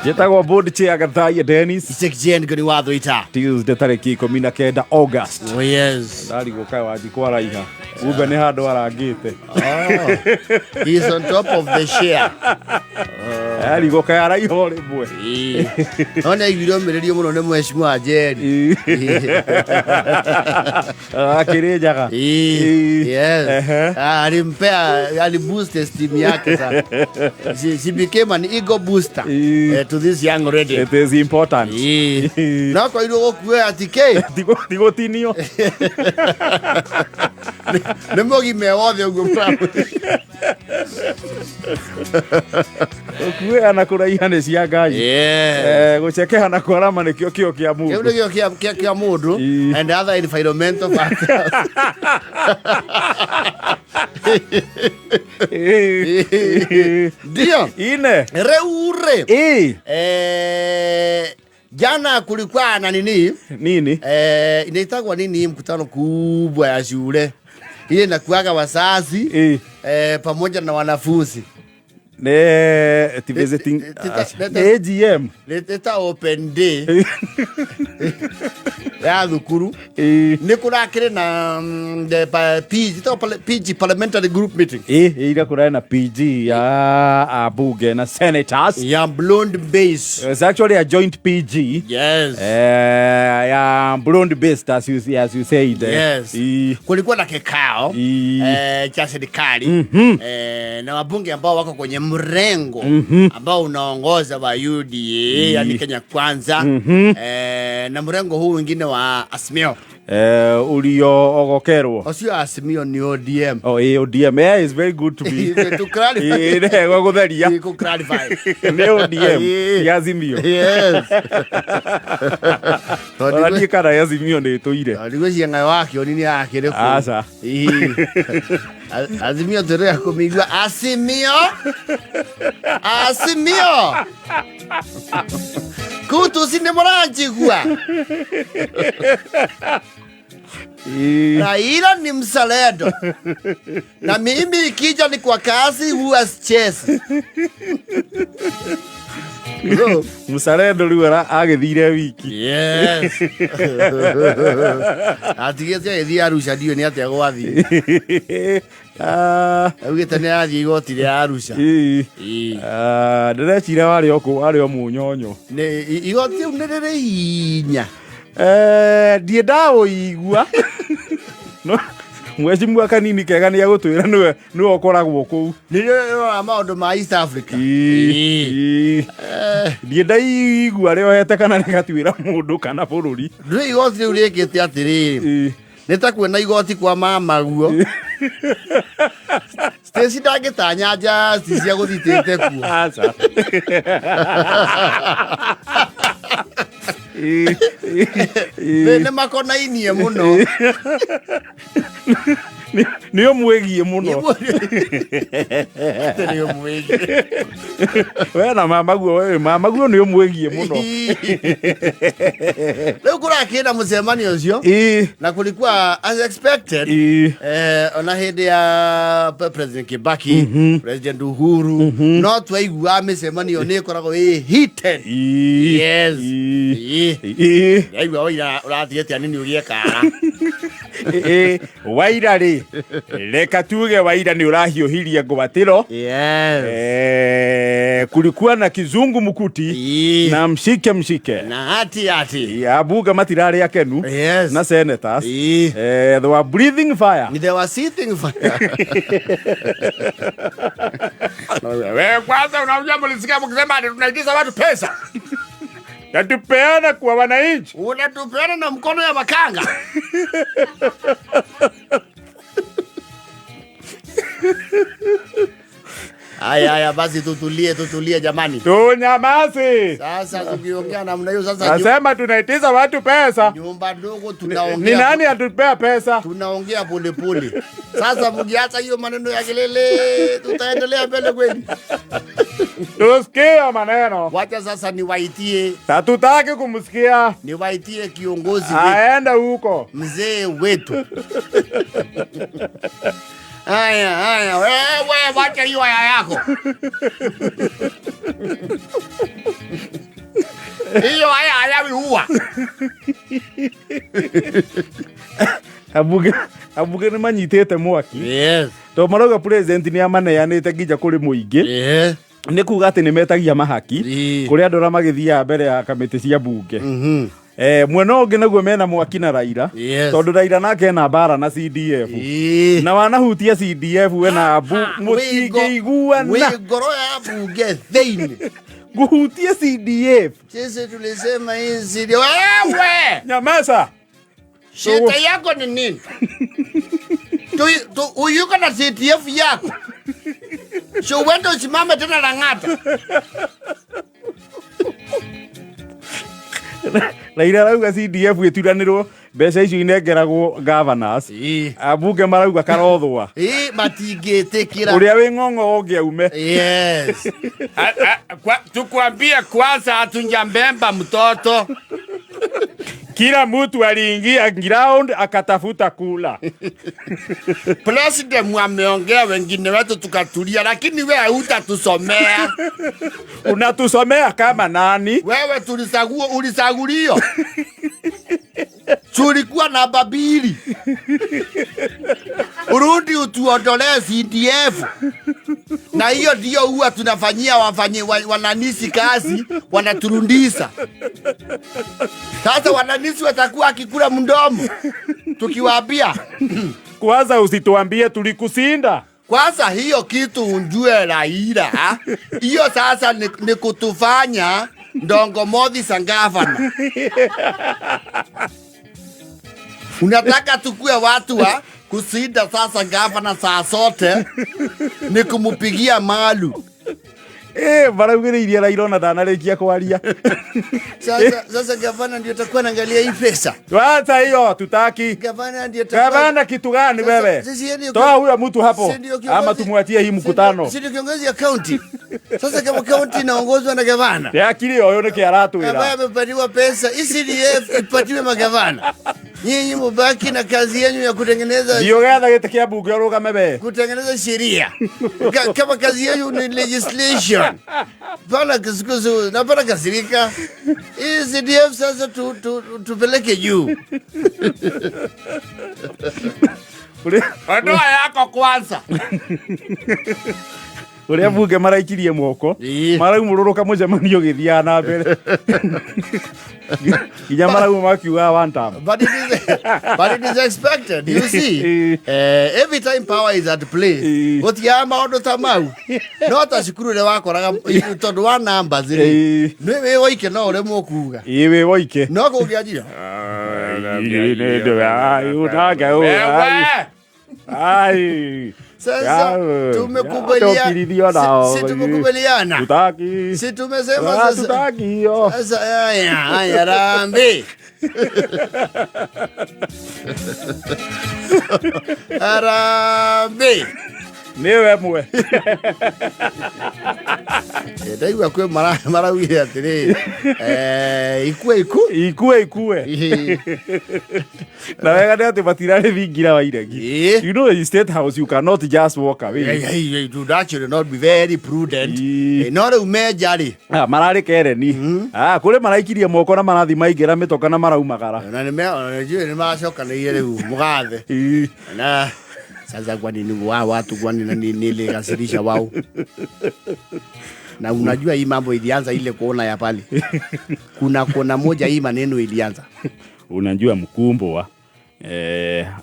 Njĩtagwo board chair Gathaiya Dennis. Isaac Jane Ngoni wa Thũita. Tuesday tarĩki 19 August. Oh yes. Ndarigwo kaĩ Wanjikũ araiha. Kumbe nĩ handũ arangĩte. Oh. He is on top of the share. Arigwo kaĩ araiha o rĩmwe. No nĩ aiguire ũmĩrĩrio mũno nĩ mheshimiwa Njeri. Akĩrĩ njaga. Ĩĩ. Yes. Ehe. Ah, alimpea aliboost esteem yake sana. She became an ego booster Ĩĩ. to this young lady. It is important. Ĩĩ. No koirwo gũkue ati kĩ Tigũtinio. nĩ mũgime wothe ũguo mũramũ. Gũkuĩha na kũraiha nĩ cia Ngai. Yeah. Gũcekeha na kwarama nĩkĩo kĩo kĩa Kĩu mũndũ. nĩkĩo kĩa mũndũ Ĩĩ. and other environmental factors. Ĩĩ. Ndio. Ine. Rĩu rĩ Ĩĩ. Jana kulikuwa na nini Nini? Inaitagwa nini hii mkutano kubwa ya shule ile inakuaga wazazi Ĩĩ. pamoja na wanafunzi? Nĩ ti visiting. Nĩ AGM. Nĩta open day ya thukuru. Ĩĩ. Nĩ kũrakĩrĩ na the PG, ĩtagwo PG, parliamentary group meeting. Ĩĩ, ira kũrarĩ na PG ya ambunge na senators. Ya blonde base. It's actually a joint PG. Yes. Ya blonde based as you said. Yes. Ĩĩ. Kulikuwa na kikao Ĩĩ. cha serikali na wabunge ambao wako kwenye mrengo ambao unaongoza wa UDA, yani Kenya Kwanza, na mrengo huu wengine wa Azimio. Ulio ogokerwo. Ũcio Azimio ni ODM. Oh, ODM. Yeah, it's very good to be. To clarify. Ĩĩ, nĩ wega gũtheria. Ku clarify. Nĩ ODM. Ĩĩ. Ti Azimio. Yes. Ona niĩ kana Azimio nĩ ĩtũire. Ndigwĩciria ng'ayo wa kĩoni nĩ akĩrĩ kũu. Aca. Ĩĩ. Azimio tũrĩa kũmĩigua Azimio Azimio kutusi nĩ mũranjigua. Ĩĩ. Raila ni mzalendo na mimi ikija ni kwa kazi huwa sichezi. So, Mzalendo rĩu agĩthire wiki. Yes. Atigĩte agĩthiĩ Arusha, ndiũĩ nĩ atĩa gwathiĩ. Ah, Augĩte nĩ arathiĩ igoti rĩa Arusha. Ĩĩ. Ĩĩ. Ah, ndĩreciria warĩ o kũ warĩ o mũnyonyo. Igoti rĩu nĩ rĩrĩ hinya. Ndiĩ ndaũigua. No mwecimua kanini kega nĩ agũtwĩra nĩwe ũkoragwo kũu. Nĩ rĩrora maũndũ ma East Africa. Ĩĩ. Ĩĩ. Ĩĩ. Ndiĩ ndaigua rĩohete kana rĩgatuĩra mũndũ kana bũrũri. Ndũĩ igoti rĩu rĩkĩte atĩrĩrĩ, Ĩĩ. nĩ ta kuona igoti kwa mamaguo Stacy ndangĩtanya justice cia gũthitĩte kuo. Aca. Ĩĩ. Nĩ Ĩĩ. makonainie mũno. Nĩ ũmwĩgiĩ mũno. Nĩ ũmwĩgiĩ. We na mamaguo, we mamaguo nĩ ũmwĩgiĩ mũno. Rĩu kũrakĩrĩ na mũcemanio ũcio na kulikuwa as expected. Ĩĩ. Ona hĩndĩ ya President Kibaki, President Uhuru, no twaiguaga mĩcemanio nĩ ĩkoragwo ĩ heated. Ĩĩ. Yes. Ĩĩ. Ĩĩ. Ĩĩ. Ndaigua waira ũrathiĩte anini ũgĩe kara. Ĩĩ. Waira rĩ, reka tuge Waira nĩ ũrahiũhirie ngwatĩro. Yes. Kulikuwa na kizungu mkuti na mshike mshike na hati hati. Abunge matirarĩ akenu na senators. They were breathing fire. They were sitting fire. Wewe kwanza unajua mlisikia mkisema ati tunaitisha watu pesa. Tatupeana kwa wananchi. Unatupeana na mkono ya makanga. Haya haya, basi tutulie, tutulie jamani. Tunyamaze. Sasa tukiongea namna hiyo sasa Nasema tunaitisha watu pesa. Nyumba ndogo Ni tunaongea. nani atupea pesa? Tunaongea polepole. Sasa mkiacha hiyo maneno ya kelele tutaendelea mbele kweli? Tusikie maneno. Wacha sasa niwaitie. Hatutaki kumsikia. Niwaitie kiongozi wetu. Aende huko. Mzee wetu. Haya haya, wewe wacha hiyo haya yako. Hiyo haya hayawi huwa. Ambunge nĩ manyitĩte mwaki tondũ marauga president nĩ amaneanĩte nginya kũrĩ mũingĩ. Nĩ kuga atĩ nĩ metagia mahaki kũrĩ andũ arĩa magĩthiaga mbere ya kamĩtĩ cia bunge. Mwena ũngĩ naguo mena mwaki na Raila tondũ Raila nake ena mbara na CDF na wanahutia CDF we na Abu mũtingĩiguana. Wĩ ngoro ya bunge thĩinĩ. Nguhutie CDF. Sisi tulisema hii CD wewe. Nyamaza. Shida yako ni nini? Uyuko na CDF yako. So uende usimame tena Lang'ata. Raila arauga CDF ĩturanĩrwo mbeca icio inengeragwo governors. Ambunge marauga karothwa. Ĩĩ, matingĩtĩkĩra. Ũrĩa wĩ ng'ong'o ũngĩ aume. Yes. Tukwambie kwanza hatunjambemba mtoto. Kila mtu aliingia ground akatafuta kula. President ameongea, wengine wetu tukatulia, lakini wewe hutatusomea. Unatusomea kama nani? Wewe tulisagua, ulisaguliwa. Tulikuwa namba 2. Urudi utuondolee CDF. Na hiyo ndio huwa tunafanyia wananisi kazi, wanaturundisa. Sasa wananisi watakuwa akikula mdomo tukiwaambia kwanza usituambie tulikusinda. Kwanza hiyo kitu unjue Raila, hiyo sasa ni kutufanya ndongo mothi sangavana. Unataka tukue watu wa kusinda sasa gavana saa zote ni kumupigia malu. Baraugĩrĩirie Raila ona ndanarĩkia kwaria. Sasa gavana ndio atakuwa anaangalia hii pesa. Kwanza hiyo tutaki. Gavana ndio atakuwa. Gavana kitu gani wewe? Sisi yeye ndio Toa huyo mtu hapo. Si ndio kiongozi. Ama tumwachie hii mkutano. Si ndio kiongozi ya county. Sasa kama county inaongozwa na gavana. Ya akili hiyo nĩ kĩaratwĩra. Ambaye amepatiwa pesa, hii CDF ipatiwe magavana. Nyinyi mubaki na kazi yenu ya kutengeneza. Ndio getha gĩtĩ kĩa bunge ũrũgame we. Kutengeneza sheria. Kama kazi yenu ni legislation. Pana kisukusu na pana kasirika. Hii CDF sasa tupeleke juu. Ondoa yako kwanza. Uria bunge maraikirie moko maraumũrũrũka mũcemanio ũgĩthiaga na mbere nginya marauma makiugaga one term. But it is expected, you see. Every time power is at play, gũtiaga maũndũ ta mau. No ta cukuru ũrĩa wakoraga, tondũ wa numbers rĩ, nĩ wĩ woike no ũremwo kuuga. Ĩĩ, wĩ woike. No kũngĩanjia. Wewe! Ai. Sasa Ya, ya, si tumekubaliana. Tutaki. Si tumesema sasa. Tutaki hiyo. Sasa haya, haya rambi. Harambee. Niwe mwe. Ndaigua kwĩ maraugire atĩrĩ, ikue iku. Ikue ikue. Na wega nĩ atĩ matirarĩ thingira wa iregi. You know in State House you cannot just walk away. Yeah, yeah, yeah, it would actually not be very prudent. No rĩu menja rĩ. Mararĩ kereni. Kũrĩ maraikirie moko na marathi maingĩra mĩtoka na maraumagara. Na nĩ maracokanĩire rĩu mũgathe. Na sasa kwa nini wa watu kwa nini nini nilikasirisha wao? Na unajua hii mambo ilianza ile kuona ya pale. Kuna kona moja hii maneno ilianza. Unajua mkumbwa,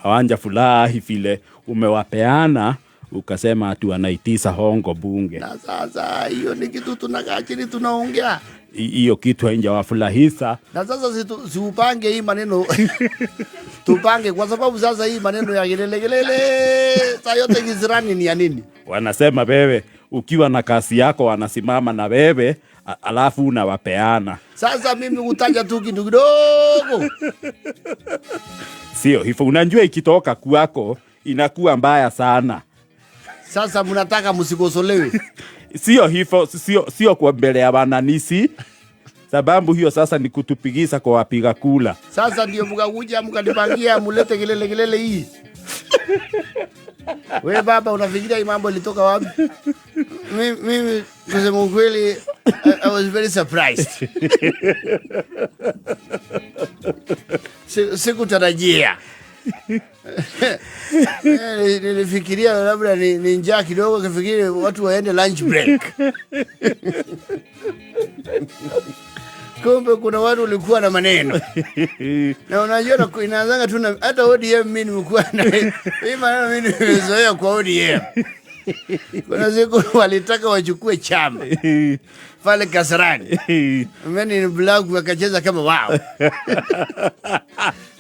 awanja furahi vile umewapeana ukasema ati wanaitisa hongo bunge. Na sasa hiyo ni kitu tunakaa chini tunaongea. Hiyo kitu haijawafurahisha. Na sasa siupange hii maneno. Tupange kwa sababu sasa hii maneno ya kelele kelele saa yote kisirani ni ya nini? Wanasema wewe ukiwa na kasi yako wanasimama na wewe, alafu unawapeana. Sasa mimi hutaja tu kitu kidogo. Sio hivyo, unajua ikitoka kwako inakuwa mbaya sana. Sasa mnataka msikosolewe. Sio hivyo, sio kwa mbele ya wananisi. Sababu hiyo sasa ni kutupigiza kwa wapiga kula. Sasa ndio mkakuja mkanipangia mulete kelele kelele hii. We baba unafikiria hii mambo ilitoka wapi? Mimi kusema ukweli I was very surprised. Sikutarajia. Nilifikiria labda ni njaa kidogo, kifikiri watu waende lunch break. Kumbe kuna watu walikuwa na maneno. Na unajua inaanzanga tu na hata ODM mimi nimekuwa na hii maneno, mimi nimezoea kwa ODM. Kuna siku walitaka wachukue chama pale Kasarani. Men in Black wakacheza kama wao.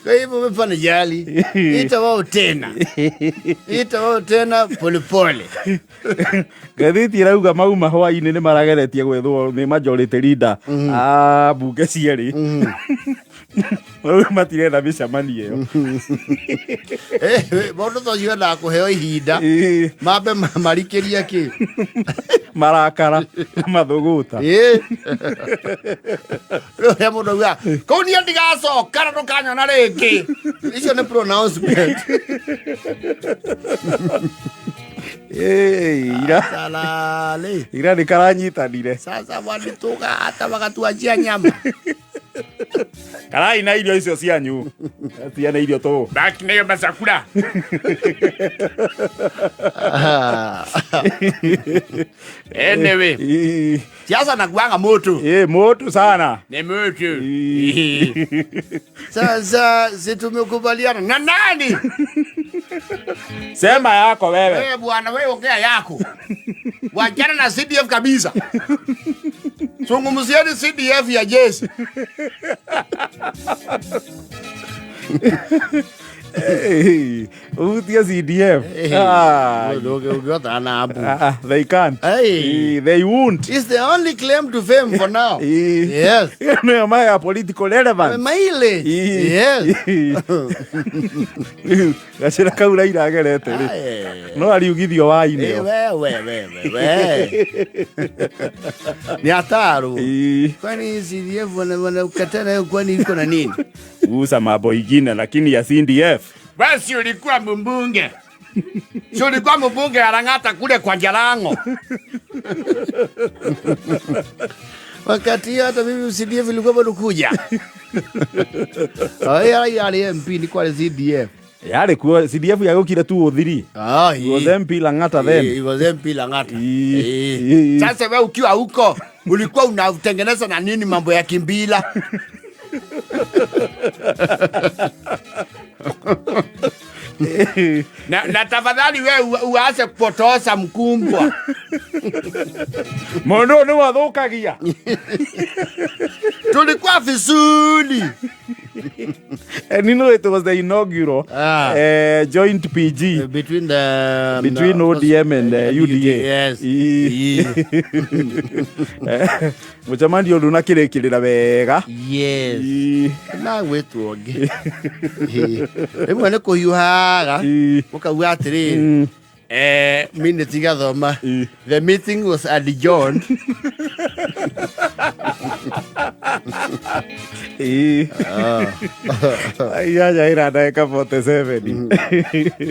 Kwa hivyo umefanya jali. Ita wao tena. Ita wao tena polepole. Ngathĩti ĩrauga mauma hwainĩ nĩ marageretie gwethwo nĩ majority leader a mbunge cierĩ. Marauga matirenda mĩcemanio ĩyo. Mũndũ ta ũcio endaga kũheo ihinda mambe marikĩrie kĩ marakara na mathũgũta. Rĩu ũrĩa mũndũ augaga kũu niĩ ndigacoka na ndũkanyona rĩngĩ, icio nĩ pronouncement. Ira Salale. Ira nĩ karanyitanire. Sasa walituga hata wakatuachia nyama. Karai na irio icio cianyu ciana irio tũ. Baki nayo masakura. Anyway, Siasa nakuanga moto. Moto sana. Ni moto. Sasa si tumekubaliana na nani? Sema yako wewe. Wewe bwana, wewe ongea yako. Wachana na CDF kabisa. Zungumzieni CDF ya jeshi. Hey, utia CDF. Ah, ah, they can't. Hey. They won't. It's the only claim to fame for now. Yes. Nĩyo maya political relevance. Mileage. Yes. Gacĩra kau Raila agerete rĩ, no ariugithio wa-inĩ. We, we, we, we, we. Ni hataru. Kwani CDF wanakataa nayo, kwani iko na nini? Gusa mambo ingine lakini ya CDF. Wewe si ulikuwa mbunge? Si ulikuwa mbunge Arang'ata kule kwa Jalango? Wakati hiyo hata mimi CDF ilikuwa bado kuja. Haya yale MP ni kwa CDF. Yarĩ kuo CDF yagũkire tu ũthiri. Ah, He was MP Lang'ata then. He was MP Lang'ata. Sasa wewe ukiwa huko ulikuwa unatengeneza na nini mambo ya Kimbila? Na tafadhali wewe uanze kupotosa mkumbwa. Mũndũ nĩ wathũkagia. Tulikuwa vizuri. And you know it was the inaugural joint PG between the between ODM and UDA. Yes. Mũcemanio ndũnakĩrĩkĩrĩra wega. Yes. Na gwĩtwo ũngĩ. Rĩmwe nĩ kũhiũhaga ũkauga atĩrĩrĩ, minute igathoma the meeting was adjourned. Inyanya ira ndagĩka 47.